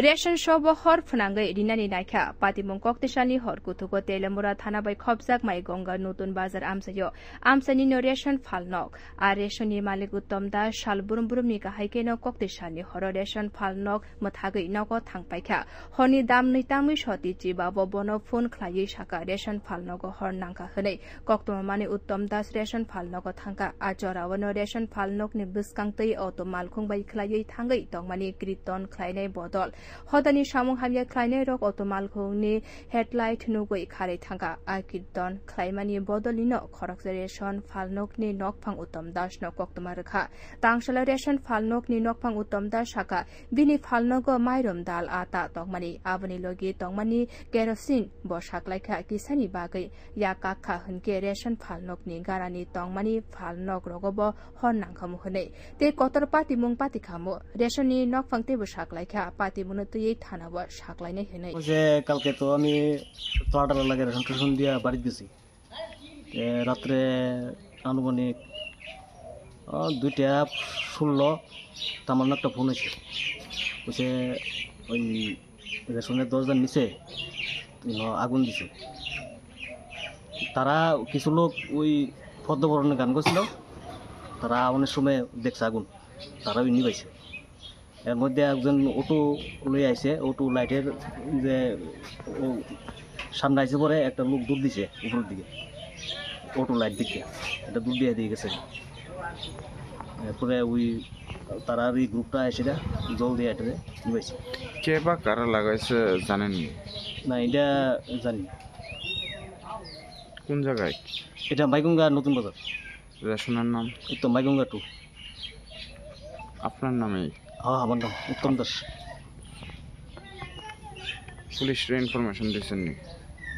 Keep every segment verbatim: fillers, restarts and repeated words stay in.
Ration shop o hor phwnangwi rinani naikha. Patimung koktisalni hor kuthugo Telemura thana bai khopjak Maigonga Nutun Bazar amchaio amchaini no ration phalnok. A ration ni malik Uttom Das sal brum brumni kahai keno koktisalni horo ration phalnok mwthagwi nogo thangpaikha. Horni dam nwi tangwi soti chiba bo bono phone khlaiwi saka, ration phalnogo hor nangkha hwnwi. Koktwma mani Uttom Das ration phalnogo thangkha. A jorao no ration phalnokni bwskang twi auto malkhung bai khlaiwi thangwi tongmani kiriton khlainai bodol. Hodani samung hamya khlainai rok auto malkhungni headlight nugwi kharwi thangkha. A kiriton khlaimani bodolni no khoroksa ration phalnokni nokphang Uttom Das no koktwma rwkha. Tangsala ration phalnokni nokphang Uttom Das saka, bini phalnogo mairum, dal, ata tongmani, aboni logi tongmani kerosene bo saklaikha kisani bagwi. Ya kakha hwnkhe ration phalnokni ganani tongmani phalnok rogo bo hor nangkhamu hwnwi. Tei kotor patimung patikhamu. Ration ni nokphang teibo saklaikha, patimungno twiwi thanao saklainai hwnwi. যে কালকে তো আমি তো আঠারো লাগে ration station দিয়া বাড়িত গেছি। এ, রাত্রে আনুমানিক, আহ, দুইটা ষোলো তে আমার একটা ফোন হয়েছে। বলছে ওই রেশনের দরজার নিচে, উম, আগুন দিছে। তারা কিছু লোক ওই পদ্মবরণের গান করছিল, তারা অনেক সময় দেখছে আগুন, তারাও নিবাইছে। এর মধ্যে একজন অটো লই আইছে, অটো লাইটের যে ও সামনে আইছে পরে একটা লোক দৌড় দিছে উপরের দিকে, অটো লাইট দিকে একটা দৌড় দিয়ে দিয়ে গেছে। এরপরে ওই তারা এই গ্রুপটা এসে জল দিয়ে এটা নিবাইছে। কে বা কারা লাগাইছে জানেননি? না, এটা জানি না। কোন জায়গায়? এটা মাইগঙ্গা নতুন বাজার। রেশনের নাম? এই তো মাইগঙ্গা টু। আপনার নামে? হ্যাঁ, আমার নাম উত্তম দাস। পুলিশরে ইনফরমেশন দিছেন নি?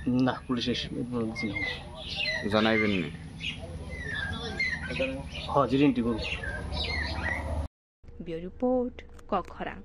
না, পুলিশে এসে বলছি না। জানাইবেন নি? হ্যাঁ, জিরিন টিগুল। Bureau Report, Kokkhorang.